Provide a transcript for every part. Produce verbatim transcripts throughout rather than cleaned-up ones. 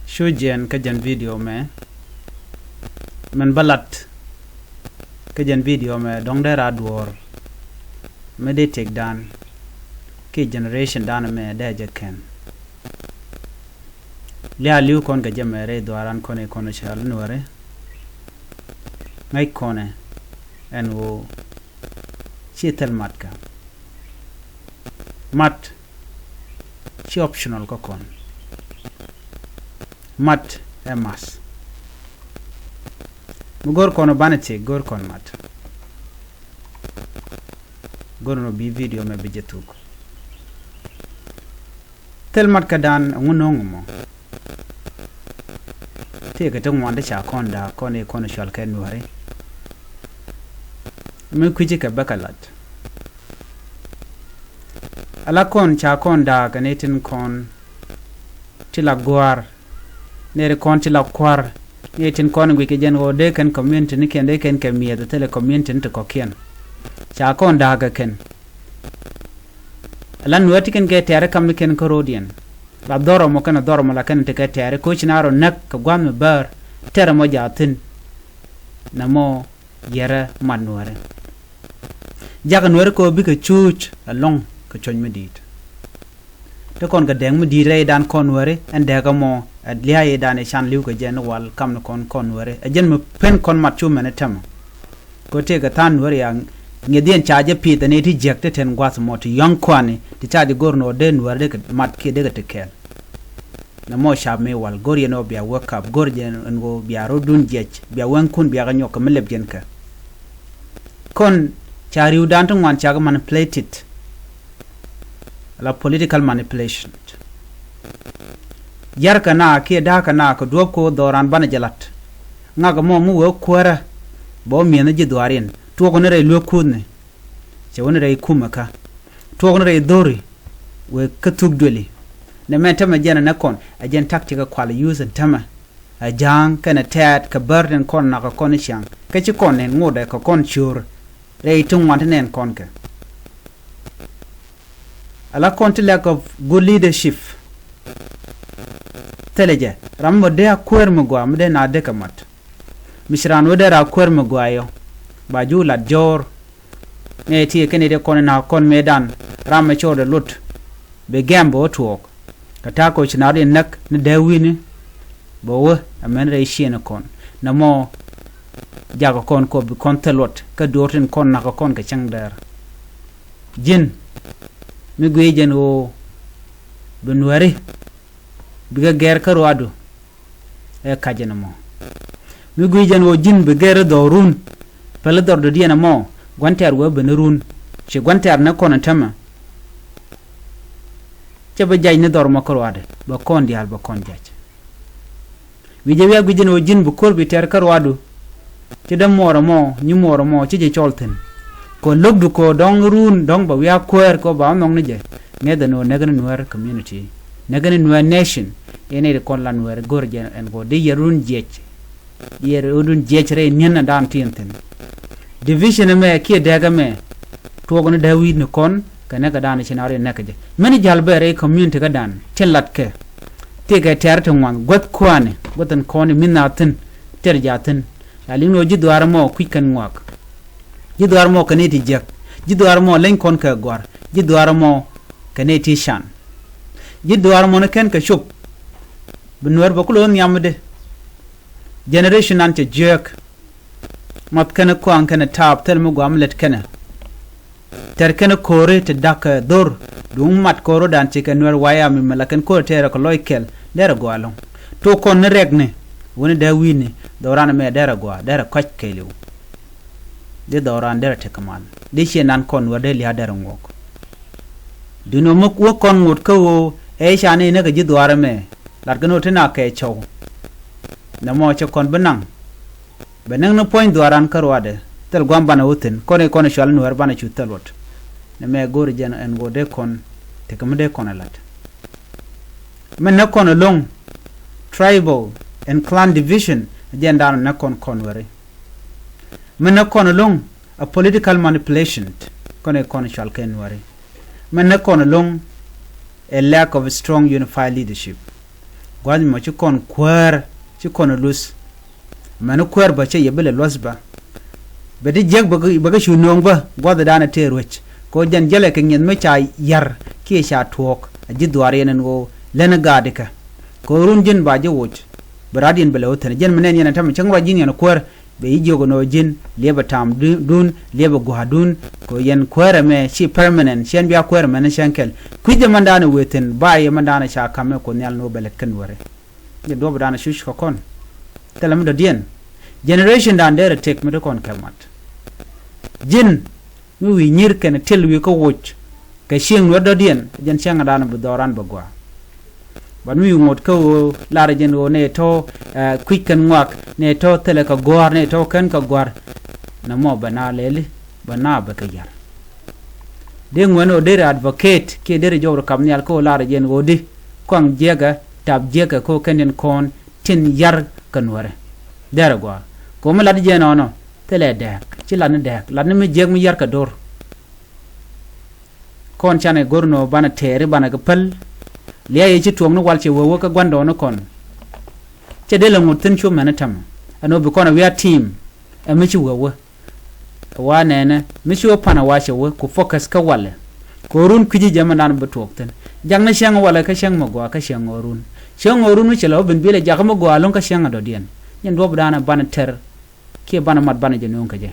Cu jiɛn kä jɛn video mɛ. Mɛn bä lat kä jɛn video mɛ dɔ̱ŋ dee ra duɔ̱ɔ̱r mi dee tëkdan ki generation dan mɛ dee jɛ kɛn. Liaal li̱w kɔn kɛ jɛ mɛ rɛy dhuaaran kɔn i̱ kɔn cäl nuɔri. Ŋäc kɔnɛ ɛn ɣöö ci thil mat kä mat ci optional kä kɔn. Mat ɛ math. Mi go̱r kɔn banɛ ti go̱r kɔn mat. Go̱r nɔ bi video mɛ bi jɛ thuk. Thil mat kä dan ɛŋu no̱o̱ŋ mɔ. Tëëkɛ ti ŋuan ti ca kɔn da̱a̱k kɔn i̱ kɔn cual kɛ nuɔ̱ri. Mi kui̱ci kɛ bä kɛ lat. Ala kɔn ca kɔn da̱a̱k kɛ ni tin kɔn ti la gua̱a̱r. Neri kɔn ti la kua̱r ni tin kɔn guic kɛ jɛn ɣöö dee kɛn community ni kɛn dee kɛn kɛ miɛth thilɛ community ni ti kɔ̱kiɛn. Ca kɔn da̱a̱k kɛ kɛn. Ala nuɛ ti kɛn kɛ tɛɛri kam ni kɛn kä ro̱diɛn. La dhɔrɔ mɔ kɛn dhɔrɔ mɔ la kɛn ti kɛ tɛɛri ko̱ ci na rɔ näk kɛ gua̱n mi bäär tɛɛrɛ mɔ jaathin. Nɛ mɔ yɛrɛ mat nuɛri. Jakɛ nuɛri kɛ ɣöö bikɛ cuuc ɛlɔ̱ŋ kɛ cuɔ̱ny mi di̱i̱t. Ti kɔn kɛ dɛɛk mi di̱i̱t rɛydan kɔn nuɛri ɛn dɛɛkä mɔ ɛ lia̱a̱ i̱dan i̱ can li̱w kɛ jɛ ni wal kam ni kɔn kɔn nuɛri ɛ jɛn mi pen kɔn mat cu mɛn i̱ tɛmɛ. Kɛ tëëkɛ tha̱a̱ŋ nuɛri a ŋi̱ethiɛn ca jɛ pi̱i̱th ɛn i̱ ti jiäk ti ten gua̱th mɔ ti yɔ̱ŋ kuani ti ca jɛ go̱r ni ɣöö dee nuɛri dee kɛ mat kiɛ dee kɛ ti kɛɛl. Nɛ mɔ cap mi wal go̱r yɛn ɣöö bia wä kap go̱r yɛn ɛn ɣöö bia rɔ̱dun jiɛc bia wɛŋkun bia kɛ nyɔk kɛ mi lɛp yɛn kɛ. Kɔn ca ri̱wdan ti ŋuan cakɛ manipulated. La political manipulation. Yarkɛ na kiɛ da̱a̱kɛ na kɛ duɔ̱p ko̱o̱r dhɔran banɛ jɛ lat. Ŋakɛ mɔ mi wee kuäärä bɛ wä mi̱ethni ji̱ dhuaar in tuɔkɛ ni rɛy luek kuthni. Cɛ wä ni rɛy kumɛ kä tuɔkɛ ni rɛy dho̱ri. Wee kä thuk dueli. Nɛ mɛn tämɛ jɛn ɛ nɛ kɔn ɛ jɛn tactic ɛ kual use ɛn tämɛ. Ɛ ja̱a̱ŋ kɛnɛ tɛɛt kɛ bär tin kɔn nakä kɔn i̱ ciaŋ kä ci kɔn nɛn ŋotdɛ kɛ kɔn ciöör. Rɛy ti ŋuan ti nɛn kɔn kɛ. Ala kɔn ti lack of good leadership. Thilɛ jɛ ram mɔ dee a kuäär mi gɔaa mi dee na dee kɛ mat. Mi ci raan wä dee ra kuäär mi gɔaa yɔ ba ju lat jɔɔr. Nɛ ti kɛn i̱ dee kɔn ina kɔn mëëdan ram mi cɔɔdɛ lot. Bi gɛm bɛ wä tuɔɔk kɛ ta̱a̱ kɛ wä ci na ri näk ni dee wi̱ni. Bɛ wä ɛmɛn rɛy ciëëni kɔn nɛ mɔ. Jakɛ kɔn kɔ bi kɔn thil luɔt kä duɔɔr tin kɔn nakä kɔn kɛ cäŋ dɛɛr. Ji̱n mi gui̱i̱ jɛn ɣöö bi nuɛri bikɛ gɛr kä ruaadu. Ɛ kac ɛn ɛmɔ mi gui̱i̱ jɛn ɣöö ji̱n bi gɛr i̱ dhɔrun. Päl i̱ dhɔr dɔ̱diɛn ɛmɔ gua̱n tɛ̈r wee ben i̱ run. Ci gua̱n tɛ̈r ni kɔn ɛ tämɛ. Cɛ bi jac ni dhɔr mɔ kä ruaadɛ bɛ kɔn diaal bɛ kɔn jac. Wi̱cɛ wi̱i̱ a gui̱c jɛn ɣöö ji̱n bi ko̱r bi tɛ̈r kä ruaadu. Ci dee muɔɔr ɛmɔ nyi muɔɔr ɛmɔ ci jɛ cɔl thi̱n. Kɛ lo̱kdu kɛ dɔ̱ŋ run dɔ̱ŋ bɛ wi̱i̱ a kuäär kɛ ba nhɔk ni jɛ. Ŋäth ɛn ɣöö näk ni nuäär community näk ni nuäär nation. Yɛn ɛ ti kɔn la nuäär go̱r jɛ ɛn kɔ di yɛ run jiɛc. Yɛ run jiɛc rɛy ni̱en ɛn daan tin thi̱n. Division ɛmɛ kiɛ dɛɛk ɛmɛ. Tuɔɔk ni dee wi̱i̱ ni kɔn kɛ näk ɛ daan ci na ri näk jɛ mɛn ja̱l bɛ rɛy community kä daan tin lat kɛ. Tëëkɛ tɛ̈r ti ŋuan guäth kua̱a̱ni guäth ɛn kɔn mi na thi̱n. Tɛ̈r ja̱ thi̱n. La liŋ ni ɣöö ji̱ dhuaar ɛmɔ kui̱c kɛn ŋuak. Ji̱ dhuaar ɛmɔ kɛn i̱ ti jiäk. Ji̱ dhuaar ɛmɔ leny kɔn kɛ gɔ̱a̱r. Ji̱ dhuaar ɛmɔ kɛn i̱ ti can. Ji̱ dhuaar ɛmɔ ni kɛn kɛ cop. Bi nuäär bɛ kulɛ wä nhiam mi dee. Generation nan cɛ jiääk. Math kɛn kuaŋ kɛn taap thil mi guam lät kɛn. Tɛr kɛn ko̱ri ti da̱k kɛ dhor. Duŋ mat ko̱ri dan ci kɛ nuɛr waya mi mɛ la kɛn ko̱ri tɛɛrɛ kɛ lɔc kɛl derɛ gɔaa lo̱ŋ. Tok kɔn ni rɛk ni wuni dee wi̱i̱ni dhɔran mɛ derɛ gɔaa derɛ kɔc kɛɛliw. Di dhɔran derɛ tekɛ mal di ciɛ nan kɔn nuɛr dee lia̱a̱ derɛ ŋuɔk. Duŋ wä kɔn ŋot kä ɣöö ɛ ca ni ni kɛ ji̱ dhuaar mɛ lat kɛn ɣöö ti na kɛ cɔw. Nɛ mɔ cɛ kɔn bi naŋ. Bɛ näk ni puɔ̱ny dhuaaran kä ruaadɛ thil gua̱a̱m banɛ wä thi̱n kɔn i̱ kɔn i̱ cual nuäär banɛ cu thil luɔt. Nɛ mɛ go̱o̱ri jɛn ɛn ɣöö dee kɔn tekɛ mi dee kɔn ɛ la̱t. Mi näk kɔn ɛlɔ̱ŋ tribal and clan division jɛn daanɔ näk kɔn kɔn weri. Mi näk kɔn ɛlɔ̱ŋ a political manipulation kɔn i̱ kɔn i̱ cual kɛ nuäri. Mi näk kɔn ɛlɔ̱ŋ a lack of strong unified leadership. gua̱th mɔ ci kɔn kuäär, ci kɔn luth. Mɛn kuäär bä cɛ yɛ bi lɛ luɔth bä. Bɛ ti jiäk bɛ kä cu nööŋ bä gua̱thdan a tëë ruec. Kɛ ɣöö jɛn jälɛ kɛ ŋi̱eth mi ca ya̱r kiɛ ca tuɔɔk a ji̱ dhuaar yɛn ɛn ɣöö lɛn ɛ gaatdikɛ. Kɛ ɣöö run ji̱n ba ji̱ woc. Bɛ rat yɛn bɛ lɛ wä thi̱n jɛn mi nɛn yɛn ɛ tämɛ cäŋ ruac ji̱n yɛn kuäär. Bɛ i̱ jiök ɛn ɣöö ji̱n liɛpɛ ta̱a̱m du- dun, liɛpɛ gua̱a̱r dun. Kɛ ɣöö yɛn kuäär ɛmɛ ci permanent, ciɛn bia kuäär ɛmɛn cäŋ kɛl. Kui̱c ɛmɛn da̱a̱n ɛ wëë thi̱n ba yɛ ɛmɛn da̱a̱n ɛ ca ka̱m ɛ Kuoth Nhial ni ɣöö bɛ lät kä Nuääri. Jɛ duɔ̱pdan a cuc kɛ kɔn. Thilɛ mi dɔ̱diɛn. Generation dan derɛ tëk mi ti kɔn kɛ mat. Ji̱n mi wi̱i̱ nyi̱r kɛn til wi̱i̱ kä woc. Kɛ cieŋ Nuäär dɔ̱diɛn jɛn cäŋ dan bi dhɔran bɛ gɔaa. Bat mi wi̱i̱ ŋot kä ɣöö lar jɛn ɣöö nɛ tɔ̱, eh, kui̱c kɛn ŋɔak, nɛ tɔ̱ thilɛ kɛ gɔ̱a̱r, nɛ tɔ̱ kɛn kɛ gɔ̱a̱r. Nɛ mɔ bɛ na lɛli bɛ na bɛ kɛ yar. Dee ŋuɛn ɣöö derɛ advocate kiɛ derɛ jɔwrɛ kap nhial kä ɣöö lar jɛn ɣöö di kuaŋ jiɛkɛ tap jiɛkɛ kä ɣöö kɛn tin kɔn tin yar kɛ Nuäärɛ. Derɛ gɔaa kɛ ɣöö mi lat jɛn ɔnɔ thilɛ dɛɛk ci lat ni dɛɛk lat ni mi jiɛk mi yar kɛ dor. Kɔn canɛ go̱r nɔ banɛ tɛɛri banɛ kɛ päl. Lia̱a̱ yɛ ci tuɔɔk ni wal cɛ wee wee kä gua̱ndɔɔŋni kɔn. Cɛ dee lɛ ŋot thi̱n cu mɛn i̱ tämɛ ɛn ɣöö bi kɔn ɛ wi̱i̱ a team ɛ mi ci wee wee. Wa nɛnɛ mi ci wä pan a wa cɛ wä ku focus kä walɛ. Kɛ ɣöö run kui̱ci jɛ mɛn dan bi tuɔɔk thi̱n. Jak ni cäŋ walɛ kä cäŋ mɛ gɔaa kä cäŋ ɣöö run. Cäŋ ɣöö run mi cɛ lɛ wä ben bilɛ jak mi gɔaa lo̱ŋ kä cäŋ a dɔ̱diɛn. Nyɛn duɔ̱p danɛ banɛ tɛr kiɛ banɛ mat banɛ jɛ no̱o̱ŋ kɛ jɛ.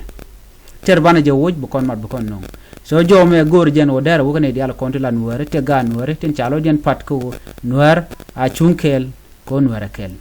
Tɛr banɛ jɛ woc bi kɔn mat bi kɔn no̱o̱ŋ. So jɔw mɛ go̱o̱r jɛn ɣöö dɛrɛ wä kä nɛy diaal kɔn ti la Nuääri ti gaat Nuääri tin ca lo̱c jɛn pat kä ɣöö Nuäär a cuŋ kɛɛl. Kɛ ɣöö Nuäär ɛ kɛl.